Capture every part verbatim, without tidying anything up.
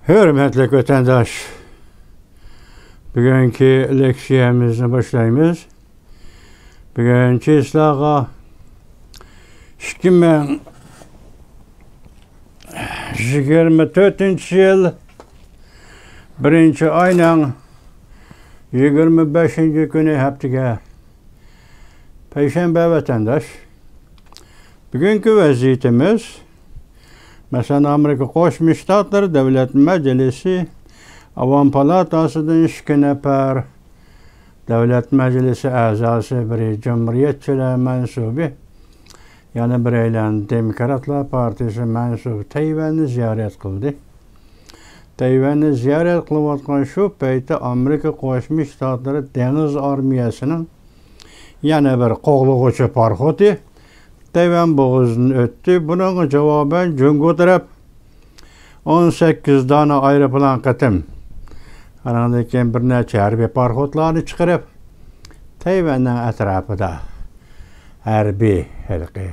ھۆرمەتلىك ۋەتەنداش، بۈگۈنكى لېكسىيەمىزنى باشلايمىز. بۈگۈن چىسلاغا ئىككى مىڭ يىگىرمە تۆتىنچى يىل بىرىنچى ئاينىڭ يىگىرمە بەشىنچى كۈنى، ھەپتىگە پەيشەنبە، ۋەتەنداش. بۈگۈنكى ۋەزىيىتىمىز، مەسىلەن، ئامېرىكا قوشما شتاتلىرى دۆلەت مەجلىسى ئاۋام پالاتاسىدىن ئىككى نەپەر، دۆلەت مەجلىسى ئەزاسى، بىرى جۇمھۇرىيەتچىلەر مەنسۇبى، يەنە بىرەيلەن دېموكراتلار پارتىيىسى مەنسۇبى تەيۋەننى زىيارەت قىلدى. تەيۋەننى زىيارەت قىلىۋاتقان شۇ پەيتتە ئامېرىكا قوشما شتاتلىرى دېڭىز ئارمىيەسىنىڭ يەنە بىر قوغلىغۇچى پاراخوتى تەيۋەن بوغۇزىدىن ئۆتتى. بۇنىڭغا جاۋابەن جۇڭگو تەرەپ ئون سەككىز دانە ئايروپىلان قېتىم، ئانىڭدىن كېيىن بىر نەچچە ھەربىي پاراخوتلارنى چىقىرىپ، تەيۋەننىڭ ئەتراپىدا ھەربىي، ھېلىقى،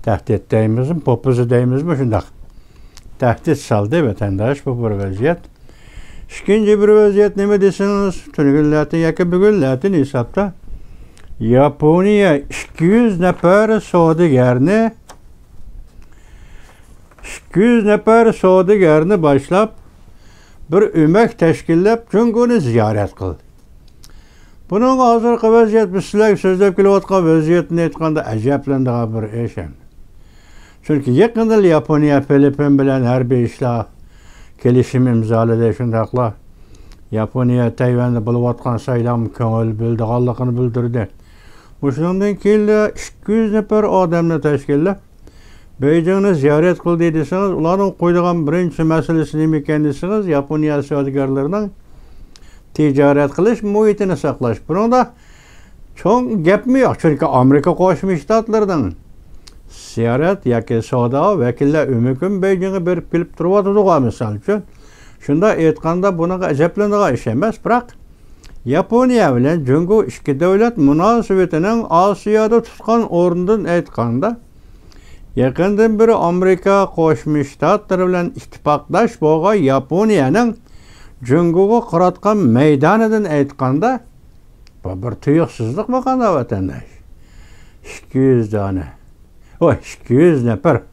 تەھدىت دەيمىزمۇ، پوپىزا دەيمىزمۇ، شۇنداق تەھدىت سالدى، ۋەتەنداش. بۇ بىر ۋەزىيەت. ئىككىنچى بىر ۋەزىيەت نېمە دېسىڭىز، تۈنۈگۈنلەتىن ياكى بۈگۈنلەتىن ھېسابتا ياپونىيە ئىككى يۈز نەپەر سودىگەرنى، ئىككى يۈز نەپەر سودىگەرنى باشلاپ، بىر ئۆمەك تەشكىللەپ، جۇڭگونى زىيارەت قىلدى. بۇنىڭغا ھازىرقى ۋەزىيەت، بىز سىلەرگە سۆزلەپ كېلىۋاتقان ۋەزىيەتنى ئېيتقاندا، ئەجەبلىنىدىغان بىر ئىش ئەمدى. چۈنكى يېقىندىلا ياپونىيە فىلىپپىن بىلەن ھەربىي ئىشلار كېلىشىم ئىمزالىدى. شۇنداقلا ياپونىيە تەيۋەندە بولۇۋاتقان سايلام كۆڭۈل بۆلىدىغانلىقىنى بىلدۈردى. مۇشۇنىڭدىن كېيىنلا ئىككى يۈز نەپەر ئادەمنى تەشكىللەپ، بېيجىڭنى زىيارەت قىلدى دېسىڭىز، ئۇلارنىڭ قويىدىغان بىرىنچى مەسىلىسى نېمىكەن دېسىڭىز، ياپونىيە سودىگەرلىرىنىڭ تىجارەت قىلىش مۇھىتىنى ساقلاش. بۇنىڭدا چوڭ گەپمۇ يوق، چۈنكى ئامېرىكا قوشما شتاتلىرىنىڭ زىيارەت ياكى سودا ۋەكىللەر ئۆمىكۈن بېيجىڭغا بېرىپ كېلىپ تۇرۇۋاتىدىغۇ، مىسال ئۈچۈن. شۇنداق ئېيتقاندا، بۇنىڭغا ئەجەبلىنىدىغان ئىش ئەمەس، بىراق ياپونىيە بىلەن جۇڭگو ئىككى دۆلەت مۇناسىۋىتىنىڭ ئاسىيادا تۇتقان ئورنىدىن ئېيتقاندا، يېقىندىن بېرى ئامېرىكا قوشما شتاتلىرى بىلەن ئىتتىپاقداش بولغان ياپونىيەنىڭ جۇڭگوغا قاراتقان مەيدانىدىن ئېيتقاندا، بۇ بىر تۇيۇقسىزلىقمۇ قانداق، ۋەتەنداش؟ ئىككى يۈز دانە، ۋاي، ئىككى يۈز نەپەر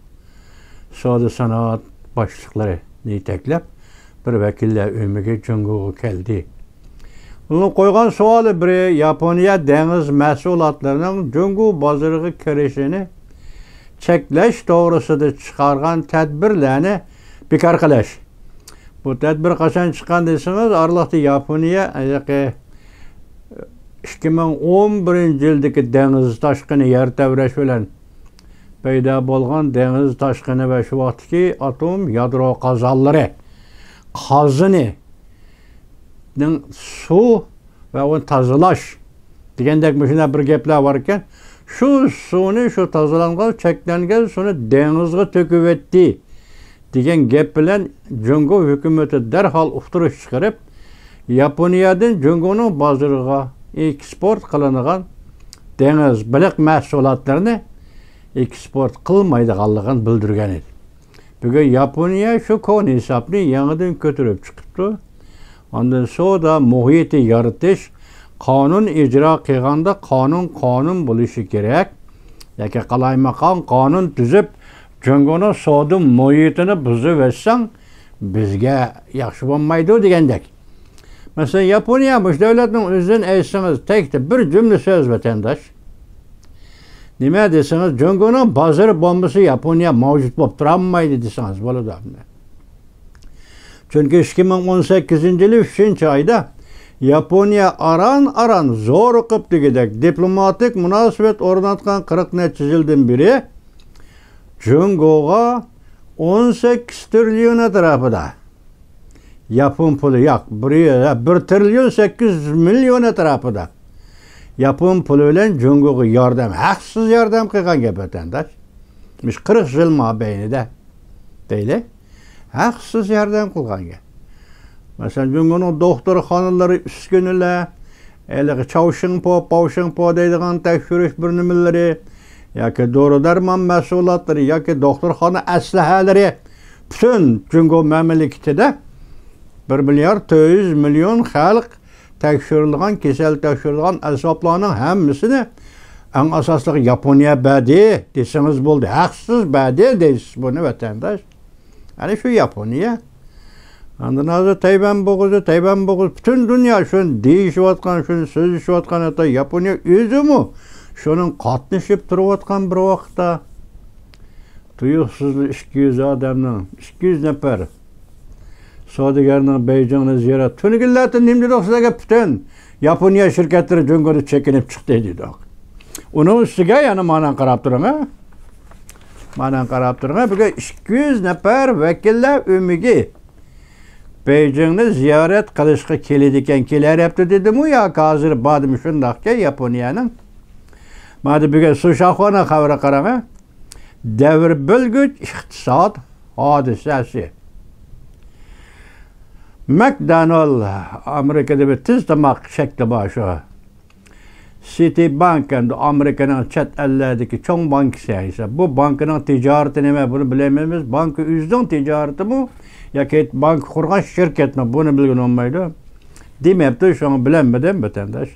سودا سانائەت باشلىقلىرىنى يېتەكلەپ، بىر ۋەكىللەر ئۆمىكى جۇڭگوغا كەلدى. ئۇنىڭ قويغان سوئالى بىرى، ياپونىيە دېڭىز مەھسۇلاتلىرىنىڭ جۇڭگو بازىرىغا كىرىشىنى چەكلەش توغرىسىدا چىقارغان تەدبىرلەرنى بىكار قىلىش. بۇ تەدبىر قاچان چىققان دېسىڭىز، ئارىلىقتا ياپونىيە ھېلىقى ئىككى مىڭ ئون بىرىنچى يىلدىكى دېڭىز تاشقىنى، يەر تەۋرەش بىلەن پەيدا بولغان دېڭىز تاشقىنى ۋە شۇ ۋاقىتتىكى ئاتوم يادرو قازانلىرى، قازىنىنىڭ سۇ ۋە ئۇنى تازىلاش دېگەندەك مۇشۇنداق بىر گەپلەر بار ئىكەن. شۇ سۇنى، شۇ تازىلانغان، چەكلەنگەن سۇنى دېڭىزغا تۆكۈۋەتتى دېگەن گەپ بىلەن جۇڭگو ھۆكۈمىتى دەرھال ئۇقتۇرۇش چىقىرىپ، ياپونىيەدىن جۇڭگونىڭ بازىرىغا ئېكسپورت قىلىنغان دېڭىز بېلىق مەھسۇلاتلىرىنى ئېكسپورت قىلمايدىغانلىقىنى بىلدۈرگەن ئىدى. بۈگۈن ياپونىيە شۇ كونا ھېسابنى يېڭىدىن كۆتۈرۈپ چىقىپتۇ. ئاندىن سودا مۇھىتى يارىتىش، قانۇن ئىجرا قىلغاندا قانۇن قانۇن بولۇشى كېرەك. ياكى قالايمىقان قانۇن تۈزۈپ، جۇڭگونىڭ سودا مۇھىتىنى بۇزۇۋەتسەڭ، بىزگە ياخشى بولمايدۇ دېگەندەك. مەسىلەن، ياپونىيە مۇشۇ دۆلەتنىڭ ئۆزىدىن ئېيتسىڭىز، تەكتە بىر جۈملە سۆز، ۋەتەنداش. نېمە دېسىڭىز، جۇڭگونىڭ بازىرى بولمىسا، ياپونىيە مەۋجۇت بولۇپ تۇرالمايدۇ دېسىڭىز بولىدۇ. چۈنكى ئىككى مىڭ ئون سەككىزىنچى يىلى ئۈچىنچى ئايدا ياپونىيە ئاران-ئاران زورۇقۇپ دېگۈدەك دىپلوماتىك مۇناسىۋەت ئورناتقان، قىرىق نەچچە يىلدىن بېرى جۇڭگوغا ئون سەككىز تىرىليون ئەتراپىدا ياپون پۇلى، ياق، بىر، بىر تىرىليون سەككىز يۈز مىليون ئەتراپىدا ياپون پۇلى بىلەن جۇڭگوغا ياردەم، ھەقسىز ياردەم قىلغان گەپ، ۋەتەنداش. مۇشۇ قىرىق يىل مابەينىدە دەيلى، ھەقسىز ياردەم قىلغان گەپ. مەسىلەن، جۇڭگونىڭ دوختۇرخانىلىرى، ئۈسكۈنىلەر، ھېلىقى چاۋشىڭپو، پاۋشىڭپو دەيدىغان تەكشۈرۈش بىر نېمىلىرى ياكى دورا-دەرمان مەھسۇلاتلىرى ياكى دوختۇرخانا ئەسلىھەلىرى، پۈتۈن جۇڭگو مەملىكىتىدە بىر مىليارد تۆت يۈز مىليون خەلق تەكشۈرۈلىدىغان، كېسەل تەكشۈرىدىغان ئەسۋابلارنىڭ ھەممىسىنى ئەڭ ئاساسلىق ياپونىيە بەردى دېسىڭىز بولدى. ھەقسىز بەردى دەيسىز بۇنى، ۋەتەنداش. ئەنە شۇ ياپونىيە. ئاندىن ھازىر تەيۋەن بوغۇزى، تەيۋەن بوغۇزى، پۈتۈن دۇنيا شۇنى دېيىشىۋاتقان، شۇنى سۆزلىشىۋاتقان، ھەتتا ياپونىيە ئۆزىمۇ شۇنىڭ قاتنىشىپ تۇرۇۋاتقان بىر ۋاقىتتا، تۇيۇقسىزلا ئىككى يۈز ئادەمنىڭ، ئىككى يۈز نەپەر سودىگەرنىڭ بېيجىڭنى زىيارەت. تۈنۈگۈنلەردە نېمە دېدۇق سىلەرگە؟ پۈتۈن ياپونىيە شىركەتلىرى جۇڭگودىن چېكىنىپ چىقتى دېدۇق. ئۇنىڭ ئۈستىگە يەنە مانا قاراپ تۇرۇڭ، ھە؟ مانا قاراپ تۇرۇڭ، ھە؟ بۈگۈن ئىككى يۈز نەپەر ۋەكىللەر ئۆمىكى بېيجىڭنى زىيارەت قىلىشقا كېلىدىكەن، كېلەر ھەپتە دېدىمۇ ياكى ھازىر باردىمۇ، شۇنداقكەن ياپونىيەنىڭ. مانا بۈگۈن سۇشاخۇانىڭ خەۋىرىگە قاراڭ، ھە؟ دەۋر بۆلگۈچ ئىقتىساد ھادىسەسى. مەكدونالد ئامېرىكىدا بىر تېز تاماق شەكلى بار شۇ. سىتى بانك ئەمدى ئامېرىكىنىڭ چەت ئەللەردىكى چوڭ بانكىسى ھېساب. بۇ بانكىنىڭ تىجارىتى نېمە؟ بۇنى بىلەلمەيمىز. بانكا ئۆزىنىڭ تىجارىتىمۇ ياكى بانكا قۇرغان شىركەتمۇ؟ بۇنى بىلگىلى بولمايدۇ. دېمەپتۇ، شۇڭا بىلەلمىدىم، ۋەتەنداش.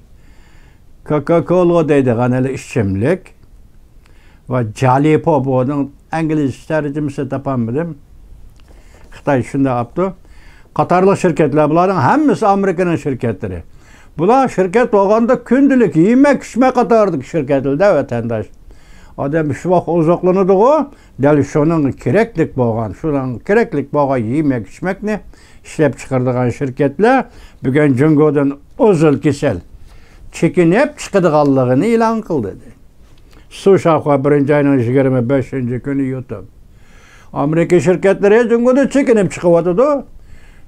كوكا كولا دەيدىغان ھېلى ئىچىملىك ۋە جالىپوپ، ئۇنىڭ ئىنگلىزچە تەرجىمىسىنى تاپالمىدىم. خىتاي شۇنداق ئاپتۇ. قاتارلىق شىركەتلەر، بۇلارنىڭ ھەممىسى ئامېرىكىنىڭ شىركەتلىرى. بۇلار شىركەت بولغاندا كۈندىلىك يېمەك-ئىچمەك قاتارىدىكى شىركەتلەردە، ۋەتەنداش. ئادەم ئۈچ ۋاق ئوزۇقلىنىدىغۇ، دەل شۇنىڭغا كېرەكلىك بولغان، شۇنىڭغا كېرەكلىك بولغان يېمەك-ئىچمەكنى ئىشلەپچىقىرىدىغان شىركەتلەر بۈگۈن جۇڭگودىن ئۇزۇل كېسەل چېكىنىپ چىقىدىغانلىقىنى ئېلان قىلدى. سۇشاخۇا بىرىنچى ئاينىڭ يىگىرمە بەشىنچى كۈنى يۇتۇپ. ئامېرىكا شىركەتلىرى جۇڭگودىن چېكىنىپ چىقىۋاتىدۇ.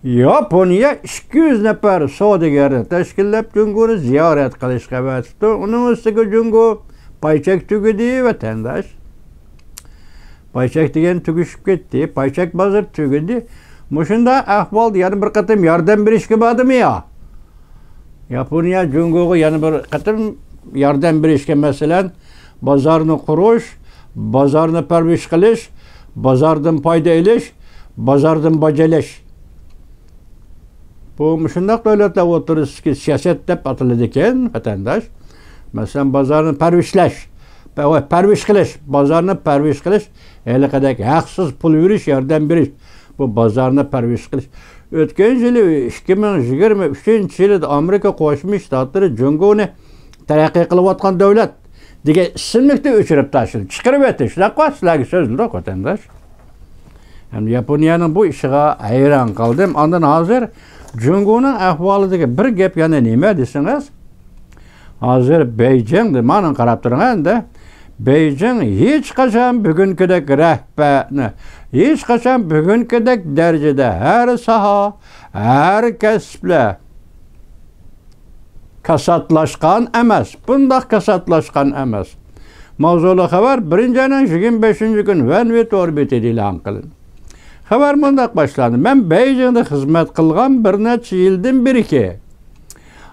ياپونىيە ئىككى يۈز نەپەر سودىگەرنى تەشكىللەپ جۇڭگونى زىيارەت قىلىشقا ئەۋەتىپتۇ. ئۇنىڭ ئۈستىگە جۇڭگو پاي چەك تۈگىدى، ۋەتەنداش. پاي چەك دېگەن تۈگىشىپ كەتتى. پاي چەك بازىرى تۈگىدى. مۇشۇنداق ئەھۋالدا يەنە بىر قېتىم ياردەم بېرىشكە باردىمۇ يا؟ ياپونىيە جۇڭگوغا يەنە بىر قېتىم ياردەم بېرىشكە، مەسىلەن، بازارنى قۇرۇش، بازارنى پەرۋىش قىلىش، بازاردىن پايدا ئېلىش، بازاردىن باج ئېلىش. بۇ مۇشۇنداق دۆلەتلەر ئوتتۇرىسىدىكى سىياسەت دەپ ئاتىلىدىكەن، ۋەتەنداش. مەسىلەن، بازارنى پەرۋىشلەش، پە-، پەرۋىش قىلىش، بازارنى پەرۋىش قىلىش، ھېلىقىدەك ھەقسىز پۇل بېرىش، ياردەم بېرىش، بۇ بازارنى پەرۋىش قىلىش. ئۆتكەن يىلى، ئىككى مىڭ يىگىرمە ئۈچىنچى يىلىدا ئامېرىكا قوشما شتاتلىرى جۇڭگونى تەرەققىي قىلىۋاتقان دۆلەت دېگەن ئىسىملىكنى ئۆچۈرۈپ تاشلىدى. چىقىرىۋەتتى. شۇنداق سىلەرگە سۆزلىدۇق، ۋەتەنداش. ھەم ياپونىيەنىڭ بۇ ئىشىغا ھەيران قالدىم. ئاندىن ھازىر جۇڭگونىڭ ئەھۋالىدىكى بىر گەپ يەنە نېمە دېسىڭىز، ھازىر بېيجىڭ، مانا قاراپ تۇرۇڭ ئەمدى. بېيجىڭ ھېچقاچان بۈگۈنكىدەك رەھبەرنى، ھېچقاچان بۈگۈنكىدەك دەرىجىدە ھەر ساھە، ھەر كەسىپلەر كاساتلاشقان ئەمەس، بۇنداق كاساتلاشقان ئەمەس. ماۋزۇلۇق خەۋەر بىرىنچى ئاينىڭ يىگىرمە بەشىنچى كۈنى ۋەن ۋې تور بېتىدە ئېلان قىلىندى. خەۋەر مۇنداق باشلاندى: مەن بېيجىڭدا خىزمەت قىلغان بىر نەچچە يىلدىن بېرىكى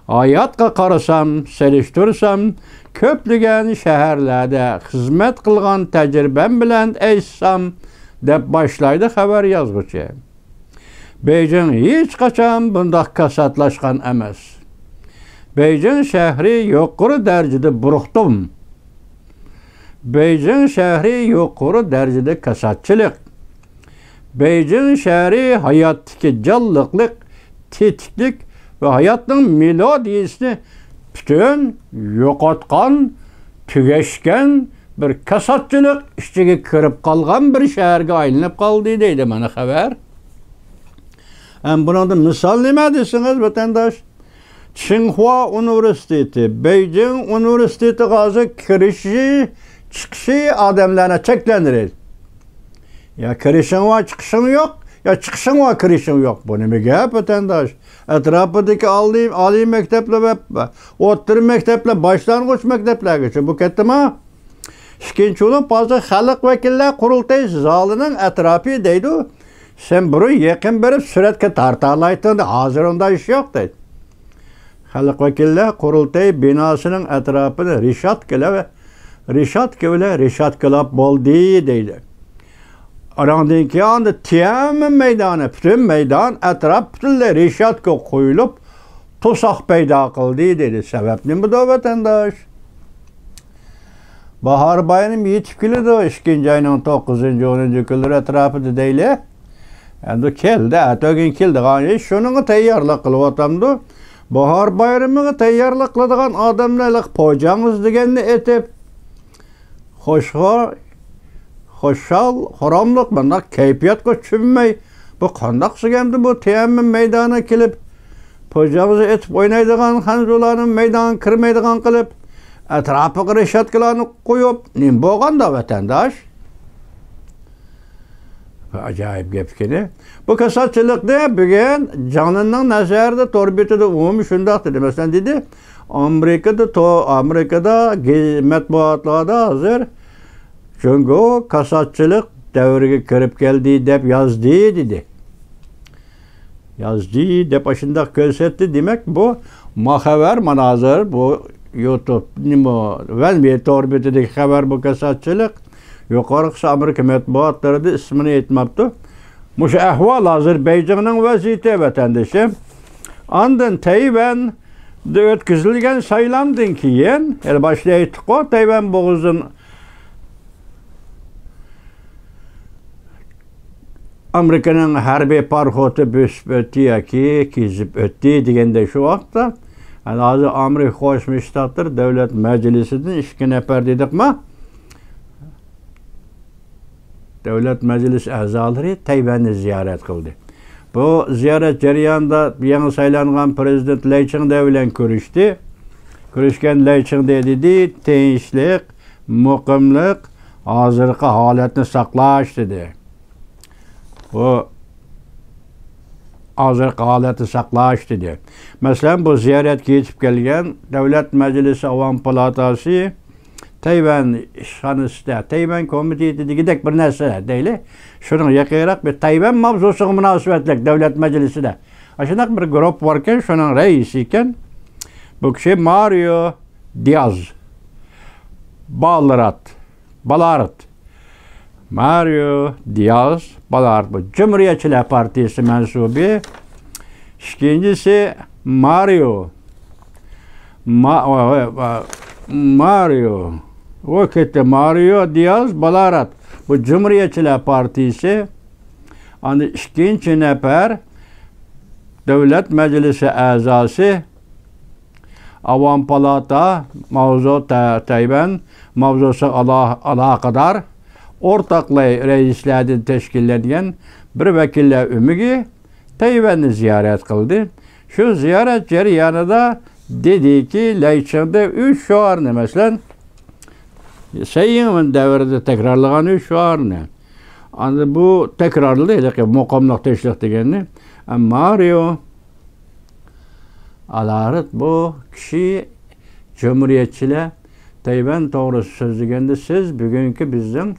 ھاياتقا قارىسام، سېلىشتۇرسام، كۆپلىگەن شەھەرلەردە خىزمەت قىلغان تەجرىبەم بىلەن ئېيتسام، دەپ باشلايدۇ خەۋەر يازغۇچى. بېيجىڭ ھېچقاچان بۇنداق كاساتلاشقان ئەمەس. بېيجىڭ شەھىرى يۇقىرى دەرىجىدە بۇرۇقتۇم. بېيجىڭ شەھىرى يۇقىرى دەرىجىدە كاساتچىلىق. بېيجىڭ شەھىرى ھاياتتىكى جانلىقلىق، تېتىكلىك ۋە ھاياتنىڭ مېلودىيىسىنى پۈتۈن يوقاتقان، تۈگەشكەن، بىر كاساتچىلىق ئىچىگە كىرىپ قالغان بىر شەھەرگە ئايلىنىپ قالدى، دەيدۇ مانا خەۋەر. ھەم بۇنىڭدا مىسال نېمە دېسىڭىز، ۋەتەنداش، چىڭخۇا ئۇنىۋېرسىتېتى، بېيجىڭ ئۇنىۋېرسىتېتىغا ھازىر كىرىشى، چىقىشى ئادەملەرنى چەكلەندۈرۈلدى. يا كىرىشىڭ بار، چىقىشىڭ يوق، يا چىقىشىڭ بار، كىرىشىڭ يوق. بۇ نېمە گەپ، ۋەتەنداش؟ ئەتراپىدىكى ئالىي، ئالىي مەكتەپلەر ۋە ئوتتۇرا مەكتەپلەر، باشلانغۇچ مەكتەپلەرگىچە بۇ كەتتىما؟ ئىككىنچى بولۇپ، ھازىر خەلق ۋەكىللەر قۇرۇلتىيى زالىنىڭ ئەتراپى دەيدۇ. سەن بۇرۇن يېقىن بېرىپ سۈرەتكە تارتالايتتىڭ، ھازىر ئۇنداق ئىش يوق دەيدۇ. خەلق ۋەكىللەر قۇرۇلتىيى بىناسىنىڭ ئەتراپىنى رېشاتكىلەر، رېشاتكا بىلەن رېشاتكىلاپ بولدى دەيدۇ. ئاناندىن كېيىن ئاندىن تيەنئەنمېن مەيدانى، پۈتۈن مەيدان، ئەتراپ پۈتۈنلەي رېشاتكا قويۇلۇپ، توساق پەيدا قىلدى، دېدى. سەۋەب نېمىدۇ، ۋەتەنداش؟ باھار بايرىمى يېتىپ كېلىدۇ، ئىككىنچى ئاينىڭ توققۇزىنچى، ئونىنچى كۈنلىرى ئەتراپىدا دەيلى. ئەمدى كەلدى، ئەتىگۈن كېلىدىغان ئىش، شۇنىڭغا تەييارلىق قىلىۋاتامدۇ؟ باھار بايرىمىغا تەييارلىق قىلىدىغان ئادەملەر پوجاڭىز دېگەننى ئېتىپ، خوشغا-، خۇشال، خۇراملىق، مۇنداق كەيپىياتقا چۈشمەي، بۇ قانداق سۆگەمدى بۇ تيەنئەنمېن مەيدانىغا كېلىپ، پوجاڭزا ئېتىپ ئوينايدىغان خەنزۇلارنى مەيدانغا كىرمەيدىغان قىلىپ، ئەتراپىغا رېشاتكىلارنى قويۇپ، نېمە بولغاندا، ۋەتەنداش؟ ئاجايىپ گەپ ئىكەن. بۇ كاساتچىلىقنى بۈگۈن جاڭلىننىڭ نەزەرىدە تور بېتىدە ئومۇمىي شۇنداق دېدى. مەسىلەن، دېدى، ئامېرىكىدا تو-، ئامېرىكىدا گېز-، مەتبۇئاتلاردا ھازىر جۇڭگو كاساتچىلىق دەۋرىگە كىرىپ كەلدى دەپ يازدى، دېدى. يازدى دەپ ئاشۇنداق كۆرسەتتى. دېمەك، بۇ ما خەۋەر، مانا ھازىر بۇ يۇتۇب، نېمە، ۋەنۋى تور بېتىدىكى خەۋەر، بۇ كاساتچىلىق. يۇقىرىقىسى ئامېرىكا مەتبۇئاتلىرىدا ئىسمىنى ئېيتماپتۇ. مۇشۇ ئەھۋال ھازىر بېيجىڭنىڭ ۋەزىيىتى، ۋەتەندىشىم. ئاندىن تەيۋەندە ئۆتكۈزۈلگەن سايلامدىن كېيىن، ھېلى باشتا ئېيتتۇققۇ، تەيۋەن بوغۇزىدىن ئامېرىكىنىڭ ھەربىي پاراخوتى بۆسۈپ ئۆتتى ياكى كېزىپ ئۆتتى دېگەندەك شۇ ۋاقىتتا، ھازىر ئامېرىكا قوشما شتاتلىرى دۆلەت مەجلىسىدىن ئىككى نەپەر دېدۇقما؟ دۆلەت مەجلىسى ئەزالىرى تەيۋەننى زىيارەت قىلدى. بۇ زىيارەت جەريانىدا يېڭى سايلانغان پىرېزىدېنت لەي چىڭدې بىلەن كۆرۈشتى. كۆرۈشكەن لەي چىڭدې دېدى، تىنچلىق، مۇقىملىق، ھازىرقى ھالەتنى ساقلاش دېدى. بۇ ھازىرقى ھالەتنى ساقلاش دېدى. مەسىلەن، بۇ زىيارەتكە يېتىپ كەلگەن دۆلەت مەجلىسى ئاۋام پالاتاسى تەيۋەن ئىشخانىسىدا، تەيۋەن كومىتېتى دېگۈدەك بىر نەرسە دەيلى. شۇنىڭ يېقىنراق بىر تەيۋەن ماۋزۇسىغا مۇناسىۋەتلىك دۆلەت مەجلىسىدە ئاشۇنداق بىر گۇرۇپپا باركەن، شۇنىڭ رەئىسى ئىكەن. بۇ كىشى مارىيو دىياز بالرات. بالارت. مارىيو دىياز بالارت، بۇ جۇمھۇرىيەتچىلەر پارتىيىسى مەنسۇبى. ئىككىنچىسى مارىيو. ما-، ۋا-، ۋا-، ۋا-، مارىيو. ئۇ كەتتى. مارىيو دىياز بالارت. بۇ جۇمھۇرىيەتچىلەر پارتىيىسى. ئاندىن ئىككىنچى نەپەر دۆلەت مەجلىسى ئەزاسى، ئاۋام پالاتا، ماۋزۇ تە-، تەيۋەن ماۋزۇسىغا ئالا-، ئالاقىدار ئورتاقلاي رەئىسلەردىن تەشكىللەنگەن بىر ۋەكىللەر ئۆمىكى تەيۋەننى زىيارەت قىلدى. شۇ زىيارەت جەريانىدا دېدىكى، لەي چىڭدې ئۈچ شوئارنى، مەسىلەن، سەييىڭۋېن دەۋرىدە تەكرارلىغان ئۈچ شوئارنى. ئاندىن بۇ تەكرارلىدى، ھېلىقى مۇقىملىق، تىنچلىق دېگەننى. مارىيو ئالارىت بۇ كىشى جۇمھۇرىيەتچىلەر تەيۋەن توغرىسىدا سۆزلىگەندە، سىز بۈگۈنكى بىزنىڭ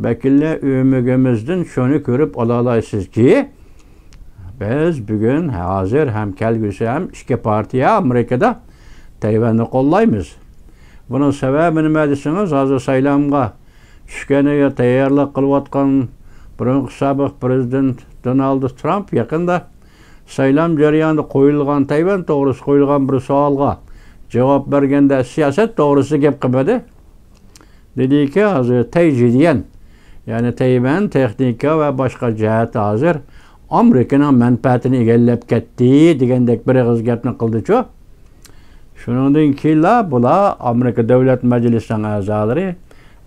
ۋەكىللەر ئۆمىكىمىزدىن شۇنى كۆرۈپ ئالالايسىزكى، بىز بۈگۈن، ھازىر ھەم كەلگۈسى ھەم ئىككى پارتىيە ئامېرىكىدا تەيۋەننى قوللايمىز. بۇنىڭ سەۋەبى نېمە دېسىڭىز، ھازىر سايلامغا چۈشكەنگە تەييارلىق قىلىۋاتقان بۇرۇنقى سابىق پىرېزىدېنت دونالد ترامپ يېقىندا سايلام جەريانىدا قويۇلغان، تەيۋەن توغرىسىدا قويۇلغان بىر سوئالغا جاۋاب بەرگەندە، سىياسەت توغرىسىدا گەپ قىلمىدى. دېدىكى، ھازىر تەيجىديەن، يەنى تەيۋەن تېخنىكا ۋە باشقا جەھەتتە ھازىر ئامېرىكىنىڭ مەنپەئەتىنى ئىگىلەپ كەتتى دېگەندەك بىر ئېغىز گەپنى قىلدىچۇ. شۇنىڭدىن كېيىنلا بۇلار ئامېرىكا دۆلەت مەجلىسىنىڭ ئەزالىرى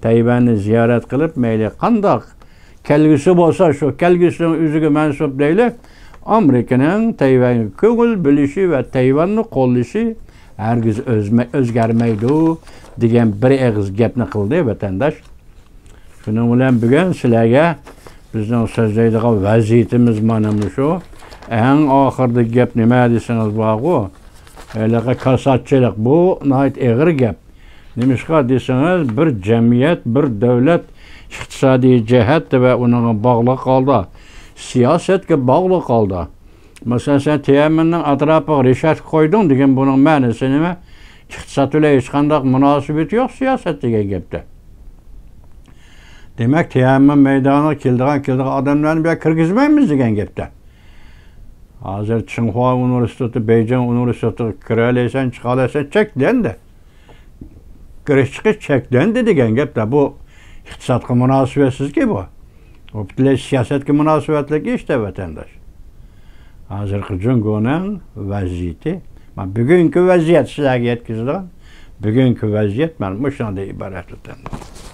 تەيۋەننى زىيارەت قىلىپ، مەيلى قانداق كەلگۈسى بولسا، شۇ كەلگۈسىنىڭ ئۆزىگە مەنسۇپ دەيلى، ئامېرىكىنىڭ تەيۋەنگە كۆڭۈل بۆلۈشى ۋە تەيۋەننى قوللىشى ھەرگىز ئۆزمە-، ئۆزگەرمەيدۇ دېگەن بىر ئېغىز گەپنى قىلدى، ۋەتەنداش. شۇنىڭ بىلەن بۈگۈن سىلەرگە بىزنىڭ سۆزلەيدىغان ۋەزىيىتىمىز مانا مۇشۇ. ئەڭ ئاخىرىدىكى گەپ نېمە دېسىڭىز بارغۇ، ھېلىقى كاساتچىلىق، بۇ ناھايىتى ئېغىر گەپ. نېمىشقا دېسىڭىز، بىر جەمئىيەت، بىر دۆلەت ئىقتىسادىي جەھەتتە ۋە ئۇنىڭغا باغلىق ھالدا، سىياسەتكە باغلىق ھالدا، مەسىلەن، سەن تيەنئەنمېننىڭ ئەتراپىغا رېشاتكا قويدۇڭ دېگەن، بۇنىڭ مەنىسى نېمە؟ ئىقتىساد بىلەن ھېچقانداق مۇناسىۋىتى يوق سىياسەت دېگەن گەپتە. دېمەك، تيەنئەنمېن مەيدانىغا كېلىدىغان، كېلىدىغان ئادەملەرنى بۇ يەرگە كىرگۈزمەيمىز دېگەن گەپتە. ھازىر چىڭخۇا ئۇنىۋېرسىتېتى، بېيجىڭ ئۇنىۋېرسىتېتىغا كىرەلەيسەن، چىقالايسەن، چەكلەندى. كىرىش چىقىش چەكلەندى دېگەن گەپتە. بۇ ئىقتىسادقا مۇناسىۋەتسىزكى بۇ. بۇ پۈتۈنلەي سىياسەتكە مۇناسىۋەتلىك ئىشتە، ۋەتەنداش. ھازىرقى جۇڭگونىڭ ۋەزىيىتى، مانا بۈگۈنكى ۋەزىيەت سىلەرگە يەتكۈزىدىغان، بۈگۈنكى ۋەزىيەت مانا مۇشۇنىڭدىن ئىبارەت، ۋەتەنداش.